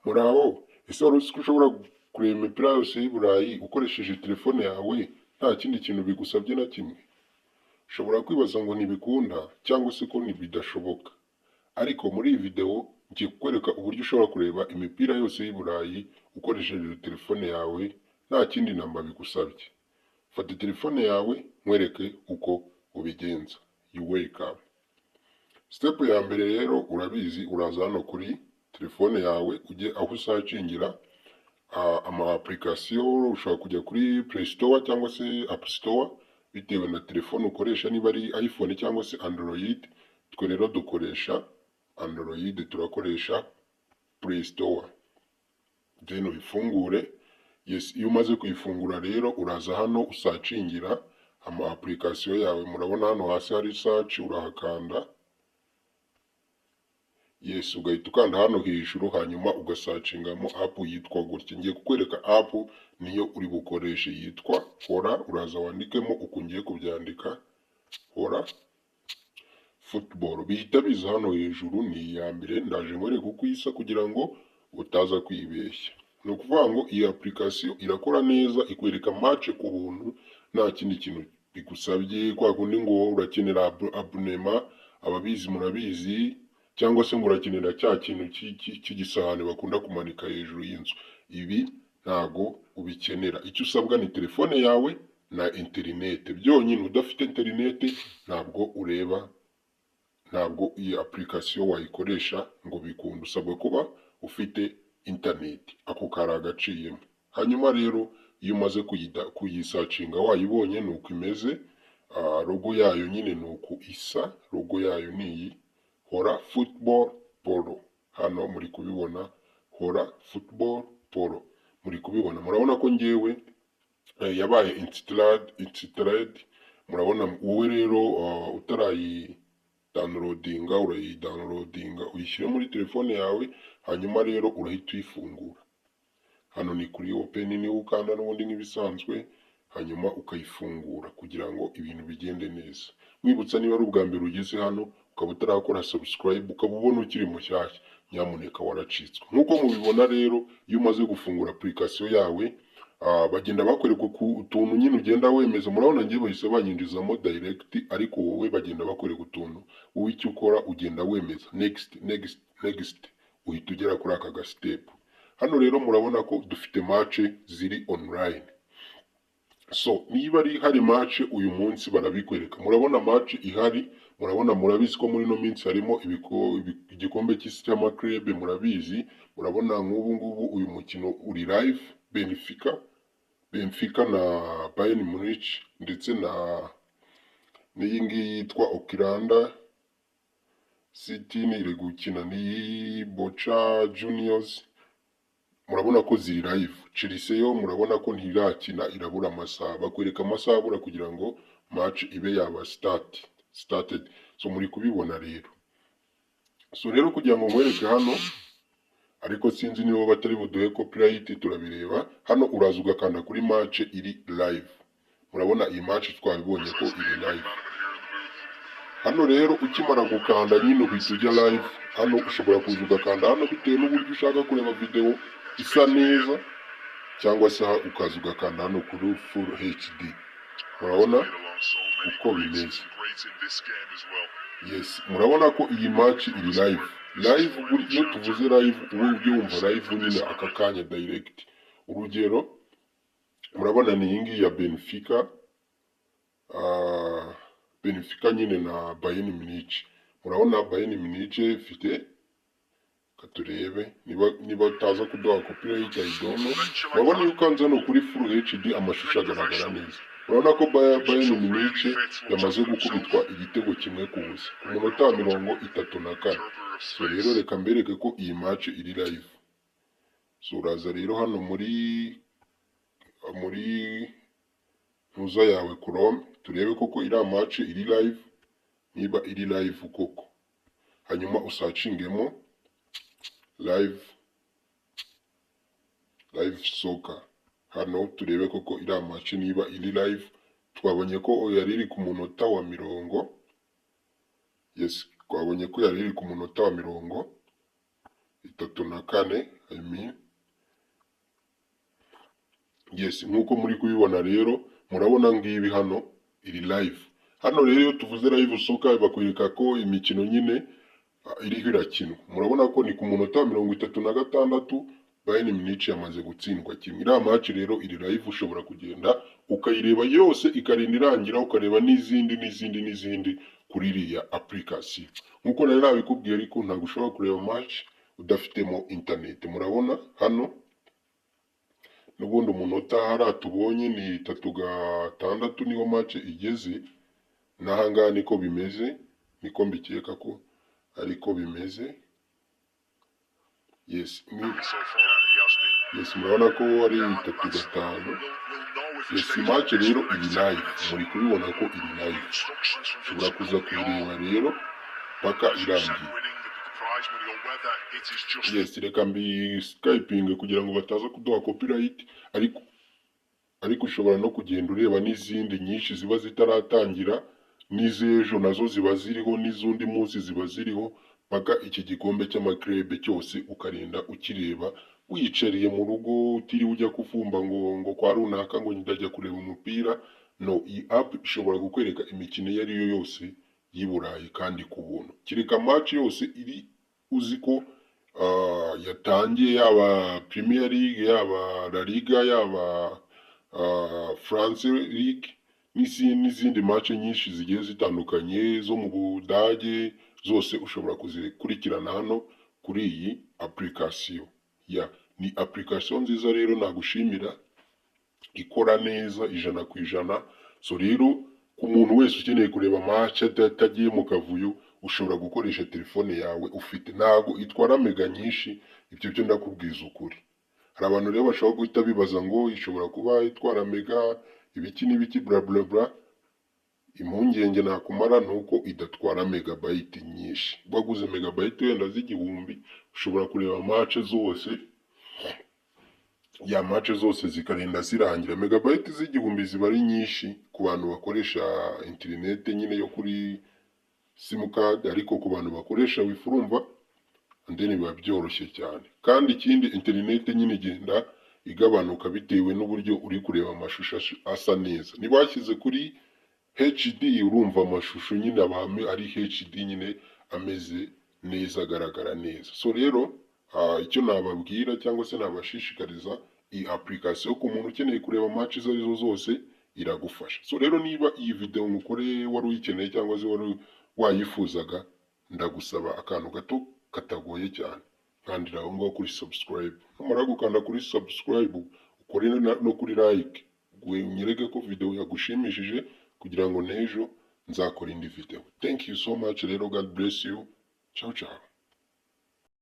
Muraho, ese wari uzi ko ushobora kureba imipira yose y'i Burayi ukoresheje telefone yawe nta kindi kintu bigusabye na kimwe? Ushobora kwibaza ngo ntibikunda cyangwa se ko bidashoboka, ariko muri iyi video ngiye kukwereka uburyo ushobora kureba imipira yose y'i Burayi ukoresheje telefone yawe nta kindi namba bigusabye. Fata telefone yawe nkwereke uko ubigenza. You welcome. Step ya mbere rero urabizi, uraza hano kuri telefone yawe, ujye aho usearchingira ama application. Ushobora kujya kuri Play Store cyangwa se App Store, bitewe na telefone ukoresha, niba ari iPhone cyangwa se Android. Twe rero dukoresha Android, turakoresha Play Store. Then uyifungure. Yes, iyo umaze kuyifungura rero uraza hano usearchingira ama application yawe. Murabona hano hasi hari search, urahakanda. Yes, ugahita ukanda hano hejuru, hanyuma ugasearchingamo app yitwa gutya. Ngiye kukwereka app niyo uri bukoreshe, yitwa Hola. Uraza wandikemo uku ngiye kubyandika, Hola Football, bihita biza hano hejuru, ni iya mbere. Ndaje nkwereke uko isa kugira ngo utaza kwibeshya. Ni ukuvuga ngo iyi application irakora neza, ikwereka match ku buntu nta kindi kintu bigusabye, kwa kundi ngo urakenera abonnement, ababizi murabizi, cyangwa se ngo urakenera cya kintu cy'igisahani bakunda kumanika hejuru y'inzu. Ibi ntago ubikenera. Icyo usabwa ni telefone yawe na interinete byonyine. Udafite interinete ntabwo ureba, ntabwo iyi application wayikoresha ngo bikunde. Usabwa kuba ufite interineti, ako kari agaciyemo. Hanyuma rero iyo umaze kuyisearchinga wayibonye, ni uko imeze. Logo yayo nyine ni uku isa, logo yayo ni iyi, Hola Football Pro. Hano muri kubibona, Hola Football Pro, muri kubibona. Murabona ko ngewe yabaye installed. Murabona wowe rero utarayi downloadinga, urayidownloadinga uyishyire muri telefone yawe. Hanyuma rero urahita uyifungura. Hano ni kuri open, niho ukanda n'ubundi nk'ibisanzwe, hanyuma ukayifungura kugira ngo ibintu bigende neza. Mwibutsa, niba ari ubwa mbere ugeze hano ukaba utarakora subscribe, ukaba ubona ukiri mushyashya, nyamuneka waracitswe. Nk'uko mubibona rero, iyo umaze gufungura application yawe, bagenda bakwereka utuntu nyine ugenda wemeza. Murabona ngiye bahise banyinjizamo direct, ariko wowe bagenda bakwereka utuntu. Wowe icyo ukora, ugenda wemeza next, next, next, uhita ugera kuri aka ga step. Hano rero murabona ko dufite match ziri online. So niba ari hari match uyu munsi barabikwereka. Murabona match ihari, murabona, murabizi ko muri ino minsi harimo igikombe cy'isi cy'amaclub, murabizi. Murabona nk'ubu ngubu uyu mukino uri live, Benfica na Bayern Munich, ndetse na n'iyi ngiyi yitwa Auckland City iri gukina n'iyi Boca Juniors. Murabona ko ziri live. Chelsea yo murabona ko ntirakina, irabura amasaha. Bakwereka amasaha abura kugira ngo match ibe yaba started. So muri kubibona rero. So rero kugira ngo nkwereke hano, ariko sinzi niba batari buduhe copyright, turabireba. Hano uraza ugakanda kuri match iri live. Murabona iyi match twabibonye ko iri live. Hano rero ukimara gukanda nyine uhita ujya live. Hano ushobora kuza ugakanda hano bitewe n'uburyo ushaka kureba video isa neza, cyangwa se ukaza ugakanda hano kuri full HD. Murabona uko bimeze. Yes, murabona ko iyi match iri live. Live, iyo tuvuze live uba ubyumva live nyine aka kanya direct. Urugero murabona ni iyi ngiyi ya Benfica, Benfica nyine na Bayern Munich. Murabona Bayern Munich ifite, reka turebe niba utaza kuduha copyright, I don't know. Murabona iyo ukanze hano kuri full HD amashusho agaragara neza. Murabona ko Bayern Munich yamaze gukubitwa igitego 1-0 ku munota wa 34. So rero reka mbereke ko iyi match iri live. So uraza rero hano muri ntuza yawe Chrome, turebe koko iriya match iri live, niba iri live koko. Hanyuma usearchingemo live soccer hano, turebe koko iriya match niba iri live. Twabonye ko yari iri ku munota wa mirongo, yes, twabonye ko yari iri ku munota wa 34. I mean, yes, nkuko muri kubibona rero, murabona ngibi hano iri live. Hano rero iyo tuvuze live soccer, bakwereka ko imikino nyine iriho irakinwa. Murabona ko ni ku munota wa 36, Bayern Munich yamaze gutsindwa kimwe. Iriya match rero iri live, ushobora kugenda ukayireba yose ikarinda irangira, ukareba n'izindi n'izindi n'izindi kuri iriya application. Nkuko nari nabikubwiye ariko, ntabwo ushobora kureba match udafitemo internet. Murabona hano n'ubundi umunota hariya tubonye ni 36, niho match igeze. N'ahangaha niko bimeze, niko mbikeka ko ariko bimeze. Yes, yes, murabona ko ari 35. Yes, match rero iri live, muri kubibona ko iri live, ushobora kuza kuyireba rero paka irangiye. Yes, reka mbi-skippinge kugira ngo bataza kuduha copyright, ariko ushobora no kugenda ureba n'izindi nyinshi ziba zitaratangira, n'iz'ejo nazo ziba ziriho, n'iz'undi munsi ziba ziriho, paka iki gikombe cy'ama club cyose ukarinda ukireba wiyicariye mu rugo, utiriwe ujya kuvumba ngo kwa runaka ngo ndajya kureba umupira. No, iyi app ishobora kukwereka imikino iyo ari yo yose y'i Burayi kandi ku buntu, kereka match yose iri uzi ko yatangiye, yaba Premier League, yaba La Liga, yaba France League, n'izindi match nyinshi zigiye zitandukanye zo mu Budage, zose ushobora kuzikurikirana hano kuri iyi application. Ya, ni application nziza rero nagushimira, ikora neza 100%. So rero ku muntu wese ukeneye kureba match atagiye mu kavuyo, ushobora gukoresha telefone yawe ufite, ntago itwara mega nyinshi, ibyo byo ndakubwiza ukuri. Hari abantu rero bashobora guhita bibaza ngo ishobora kuba itwara mega ibiki n'ibiki, bla bla bla. Impungenge nakumara ni uko idatwara megabyte nyinshi. Waguze megabyte wenda z'igihumbi, ushobora kureba match zose, ya match zose zikarinda zirangira. Megabyte z'igihumbi ziba ari nyinshi ku bantu bakoresha interinete nyine yo kuri simukadi, ariko ku bantu bakoresha WiFi, urumva then biba byoroshye cyane. Kandi ikindi, interinete nyine igenda igabanuka bitewe n'uburyo uri kureba amashusho asa neza. Niba washyize kuri HD, urumva amashusho nyine aba ari HD nyine, ameze neza, agaragara neza. So rero icyo nababwira cyangwa se nabashishikariza, iyi application ku muntu ukeneye kureba match izo arizo zose iragufasha. So rero niba iyi video ngukoreye wari uyikeneye cyangwa se wari wayifuzaga, ndagusaba akantu gato katagoye cyane: kandira aho ngaho kuri subscribe. Numara gukanda kuri subscribe, ukore no kuri like, unyereke ko video yagushimishije, kugira ngo n'ejo nzakora indi video. Thank you so much rero, God bless you, ciao ciao.